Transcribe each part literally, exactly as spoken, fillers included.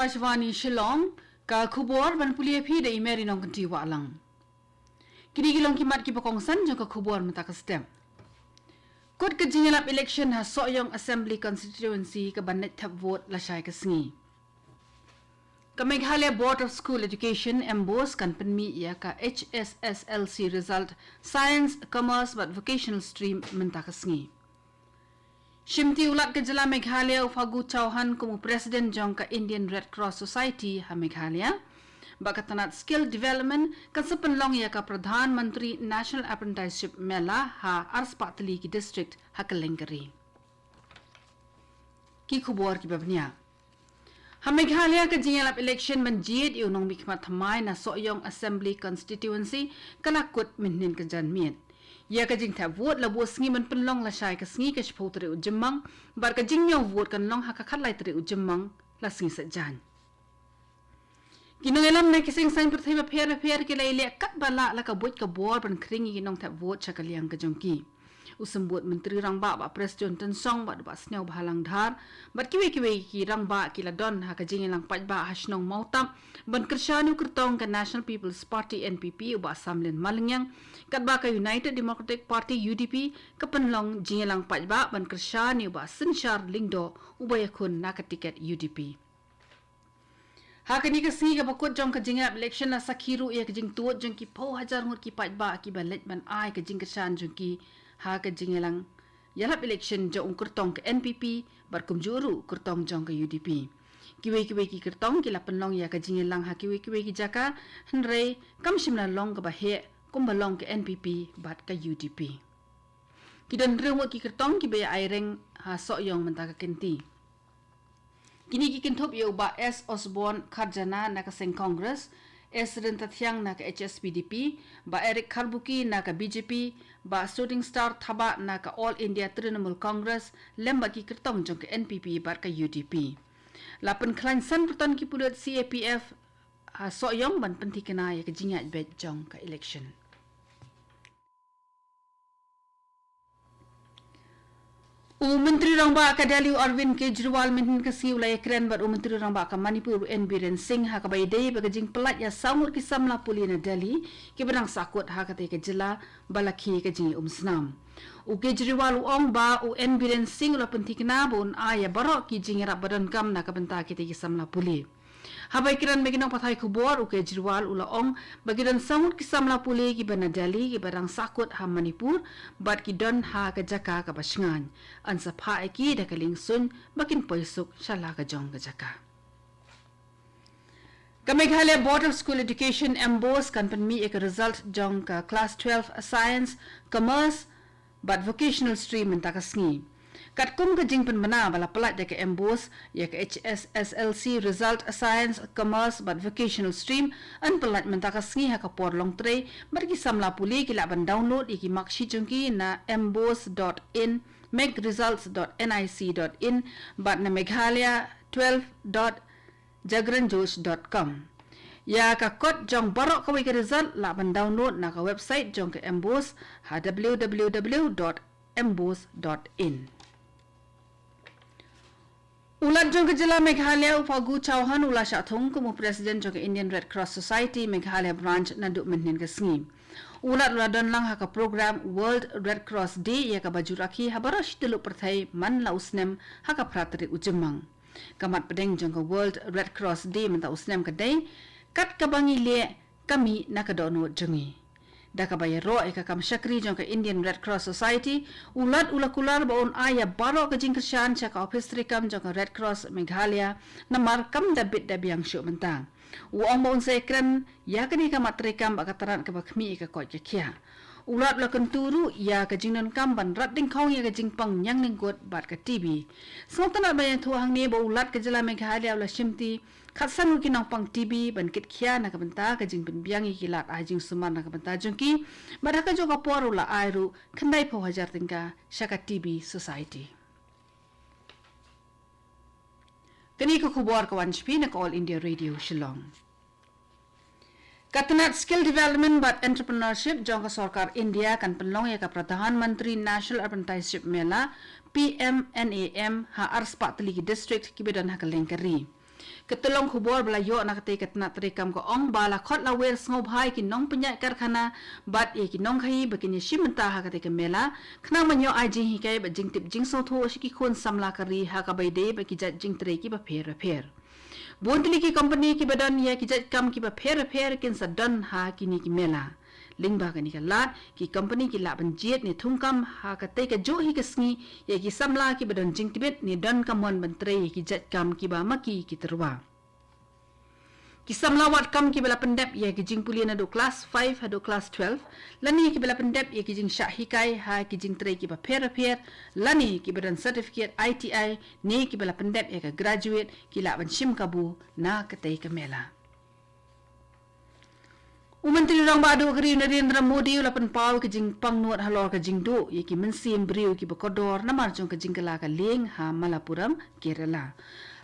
Akashvani Shillong, ka khubor ban pule phi da i Mary Nongkynti Wahlang. Kini ki long ki mat kiba kongsan jong ka khubor mynta ka step. Kut ka jingïalap election ha Sohiong Assembly Constituency kaban leit thep vote lashai ka sngi. Ka Meghalaya Board of School Education, MBOSE, kan pynmih ïa ka H S S L C result Science, Commerce bad Vocational Stream mynta ka sngi. Shimti u Lat ka jylla Meghalaya u Fagu Chauhan kum u President jong ka Indian Red Cross Society ha Meghalaya. Bad ka tnat Skill Development kan sa pynlong ïa ka Pradhan Mantri National Apprenticeship Mela ha arspah tylli ki district ha kylleng ka ri. Ki khubor kiba bniah. Ha Meghalaya ka jingïalap election ban jied ïa u nongmihkhmat thymmai na Sohiong Assembly Constituency ka la kut mynhynnin ka janmiet. Ïa ka jingthep vote la buh sngi ban pynlong lashai ka sngi ka shiphew tarik u Jymmang, bad ka jingñiew vote kan long ha ka khatlai tarik u Jymmang la sngi Saitjaiñ. Ki nongïalam na ki seng saiñ pyrthei bapher bapher ki la ïaleh katba lah la ka buit ka bor ban khring ïa ki nongthep vote sha ka liang ka jong ki. U Symbud Myntri Rangbah Bah Prestone Tynsong bad Bah Sniawbhalang Dhar bad kiwei kiwei ki rangbah ki la don ha ka jingïalang paidbah ha shnong Mawtap ban kyrshan ïa u kyrtong ka National People's Party, NPP, u Bah Samlin Malngiang, katba ka United Democratic Party, UDP, ka pynlong jingïalang paidbah ban kyrshan ïa u Bah Synshar Lyngdoh uba ïakhun na ka tiket UDP. Ha kane ka sngi kaba kut jong ka jingïalap election la sakhi ruh ïa ka jingtuid jong ki phew hajar ngut ki paidbah kiba leit ban ai ka jingkyrshan jong ki ha ka jingïalang ïalap election jong u kyrtong ka NPP bad kumjuh ruh u kyrtong jong ka UDP. Kiwei kiwei ki kyrtong ki la pynlong ïa ka jingïalang ha kiwei kiwei ki jaka, hynrei kam shym la long kaba heh kumba long ka NPP bad ka UDP. Ki don hynriew ngut ki kyrtong kiba ïa aireng ha Sohiong mynta ka kynti. Kine ki kynthup ïa u Bah S Osborne Kharjana na ka seng Congress, S Ryntathiang na ka HSPDP, Bah Eric Kharbuki na ka BJP, Bah Shooting Star Thabah na ka All India Trinamool Congress, lem bad ki kyrtong jong ka NPP bad ka UDP. La pynkhlaiñ san pyrton ki pulit CAPF ha Sohiong ban pynthikna ïa ka jingïaid beit jong ka election. U Myntri Rangbah ka Delhi u Arvind Kejriwal mynhynnin ka sngi u la ïakren bad u Myntri Rangbah ka Manipur u N Biren Singh ha kaba ïadei bad ka jingpyllait ïa saw ngut ki samla pule na Delhi kiba dang sahkut ha katei ka jylla ba la khie ka jingïaumsnam. U Kejriwal u ong ba u N Biren Singh u la pynthikna ba un ai ïa baroh ki jingïarap ba donkam na ka bynta kitei ki samla pule. Haba ïakren bad ki nongpathai khubor, u Kejriwal u la ong ba ki don saw ngut ki samla pule kiba na Delhi kiba dang sahkut ha Manipur bad ki don ha ka jaka kaba shngaiñ. Yn sa phah ïa ki da ka liengsuiñ ba kin poi suk sha la ka jong ka jaka. Ka Meghalaya Board of School Education, MBOSE, kan pynmih ïa ka result jong ka Class twelve Science, Commerce bad Vocational Stream mynta ka sngi. Katkum ka jingpynbna ba la pyllait da ka MBOSE, ïa ka HSSLC result Science, Commerce bad Vocational Stream yn pyllait mynta ka sngi ha ka por longtrei bad ki samla pule ki lah ban download ïa ki marksheet jong ki na mbose dot in, megresults dot nic dot in bad na Meghalaya twelve dot jagranjosh dot com. Ïa ka kot jong baroh kawei ka result lah ban download na ka website jong ka MBOSE ha www dot mbose dot in. U Lat jong ka jylla Meghalaya u Fagu Chauhan u la shah thung kum u President jong ka Indian Red Cross Society Meghalaya Branch naduh mynhynnin ka sngi. U Lat u la don lang ha ka program World Red Cross Day ïa kaba ju rakhe ha baroh shi tylli pyrthei man la u snem ha ka phra tarik u Jymmang. Ka mat pdeng jong ka World Red Cross Day mynta u snem ka dei, kat kaba ngi leh ka mih na ka dohnud jong ngi. Da kaba ïaroh ïa ka kam shakri jong ka Indian Red Cross Society, u Lat u la kular ba un ai ïa baroh ka jingkyrshan sha ka ophis treikam jong ka Red Cross Meghalaya, namar kam da bit da biang shuh mynta. U ong ba un sa ïakren ïa kane ka mat treikam bad ka tnat kaba khmih ïa ka koit ka khiah. U Lat u la kyntu ruh ïa ka jingdonkam ban rat dyngkhong ïa ka jingpang ñianglyngkut bad ka TB. Sngewtynnat ban ïathuh hangne ba u Lat ka jylla Meghalaya u la shimti khatsan ngut ki nongpang TB ban kit khia na ka bynta ka jingpynbiang ïa ki lad ai jingsumar na ka bynta jong ki, bad ha kajuh ka por u la ai ruh khyndai phew hajar tyngka sha ka TB Society. Kane ka khubor ka wan sha phi na ka All India Radio Shillong. Ka tnat Skill Development bad Entrepreneurship jong ka Sorkar India kan pynlong ïa ka Pradhan Mantri National Apprenticeship Mela, PMNAM, ha arspah tylli ki district kiba don ha kylleng ka ri. Ka tyllong khubor ba la ïoh na katei ka tnat treikam ka ong ba la khot la wer sngewbha ïa ki nongpynïaid karkhana bad ïa ki nongkhaïi ba kin ïashim bynta ha katei ka mela, khnang ban ïoh ai jinghikai bad jingtip jingsngewthuh sha ki khun samla ka ri ha kaba ïadei bad ki jait jingtrei kiba pher bapher. Bun tylli ki kompani kiba don ïa ki jait kam kiba pher bapher kin sa don ha kine ki mela. Lyngba kane ka lad, ki kompani ki lah ban jied ne thungkam ha katei kajuh hi ka sngi ïa ki samla kiba don jingtbit ne don ka mon ban trei ïa ki jait kam kiba ma ki ki tyrwa. Ki samla wad kam kiba la pyndep ïa ki jingpule naduh klas five haduh klas twelve, lane kiba la pyndep ïa ki jingshah hikai ha ki jingtrei kiba pher bapher, lane kiba don certificate I T I, ne kiba la pyndep ïa ka graduate, ki lah ban shim kabu na katei ka mela. U Myntri Rangbah Duh ka ri u Narendra Modi u la pynpaw ka jingpangnud halor ka jingduh ïa ki mynsiem briew kiba kordor namar jong ka jingkylla ka lieng ha Malappuram, Kerala.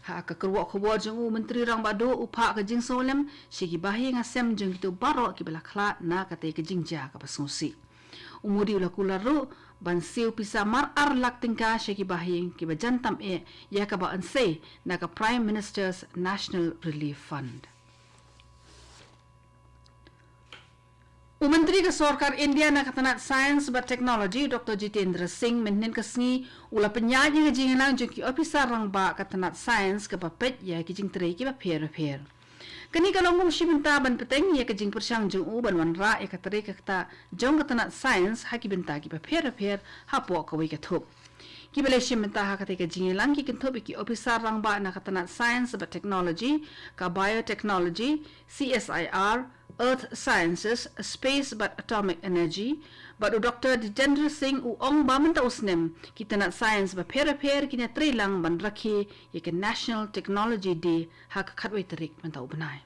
Ha ka kyrwoh khubor jong u, u Myntri Rangbah Duh u phah ka jingsngewlem sha ki bahaïing hasem jong kito baroh kiba la khlad na katei ka jingjia kaba sngewsih. U Modi u la kular ruh ban siew pisa mar ar lak tyngka sha ki bahaïing kiba jan tam eh ïa kaba yn sei na ka Prime Minister's National Relief Fund. U Myntri ka Sorkar India na ka tnat Science bad Technology, Doctor Jitendra Singh, mynhynnin ka sngi u la pynïaid ïa ka jingïalang jong ki ophisar rangbah ka tnat Science kaba peit ïa ki jingtrei kiba pher bapher. Kane ka long kum shi bynta ban bteng ïa ka jingpyrshang jong u ban wanrah ïa ka trei ka ktah jong ka tnat Science ha ki bynta kiba pher bapher hapoh kawei ka thup. Kiba la shim bynta ha katei ka jingïalang ki kynthup ïa ki ophisar rangbah na ka tnat Science bad Technology, ka Biotechnology, C S I R, Earth Sciences, Space bad Atomic Energy, bad u Doctor Jitendra Singh u ong ba mynta u snem ki tnat science bapher bapher kin ïatreilang ban rakhe ïa ka National Technology Day ha ka khatwei tarik mynta u bnai.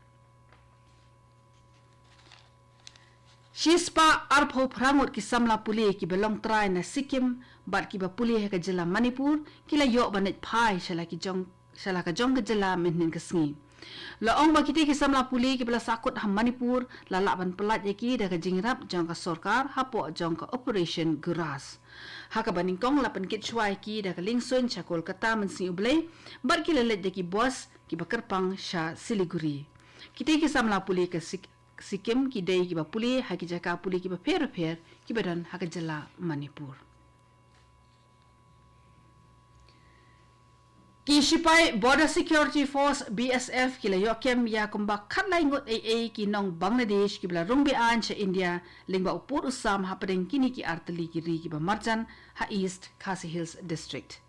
Shispah arphew phra ngut ki samla pule kiba long trai na Sikkim bad kiba pule ha ka jylla Manipur ki la ïoh ban leit phai sha la ki jong sha la ka jong ka jylla mynhynnin ka sngi. La ong ba kitei ki samla pule kiba la sahkut ha Manipur la lah ban pyllait ïa ki da ka jingïarap jong ka sorkar hapoh jong ka Operation Guras. Ha kaba nyngkong la pynkit shuwa ïa ki da ka liengsuiñ sha Kolkata mynsngi U Blei bad ki la leit da ki bus kiba kyrpang sha Siliguri. Kitei ki samla pule ka Sik- Sikkim ki dei kiba pule ha ki jaka pule kiba pher bapher kiba don ha ka jylla Manipur. Ki shipai Border Security Force, B S F, ki la ïoh kem ïa kumba khatlai ngut ei ei ki nong Bangladesh kiba la rung be-aiñ sha India lyngba u pud u sam hapdeng kine ki artylli ki ri kiba marjan ha East Khasi Hills District.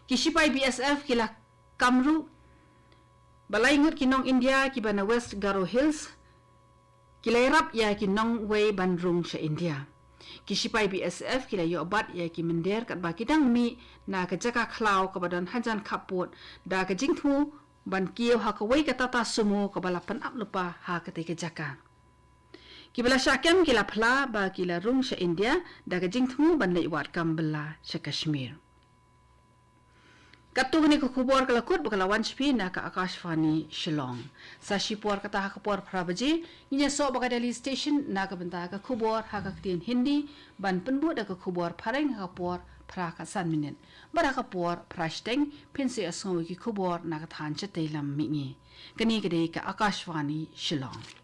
Ki shipai B S F ki la kam ruh ba lai ngut ki nong India kiba na West Garo Hills ki la ïarap ïa ki nongwei ban rung sha India. Ki shipai B S F ki la ïoh bat ïa ki mynder katba ki dang mih na ka jaka khlaw kaba don hajan khappud da ka jingthmu ban kiew ha kawei ka Tata Sumo kaba la pynap lypa ha katei ka jaka. Kiba la shah kem ki la phla ba ki la rung sha India da ka jingthmu ban leit wad kam bylla sha Kashmir. Katto katne ka khubor ka la kut bad ka la wan sha phi na ka Akashvani Shillong. Sa shipor kata ha ka por phra baje ngin ïasoh bad ka Delhi Station na ka bynta ka khubor ha ka ktien Hindi, ban pynbud da ka khubor phareng ha ka por phra ka san minit. Bad ha ka por phra shiteng phin sa ïohsngew ïa ki khubor na ka thaiñ shatei lam mihngi. Kane ka dei ka Akashvani Shillong.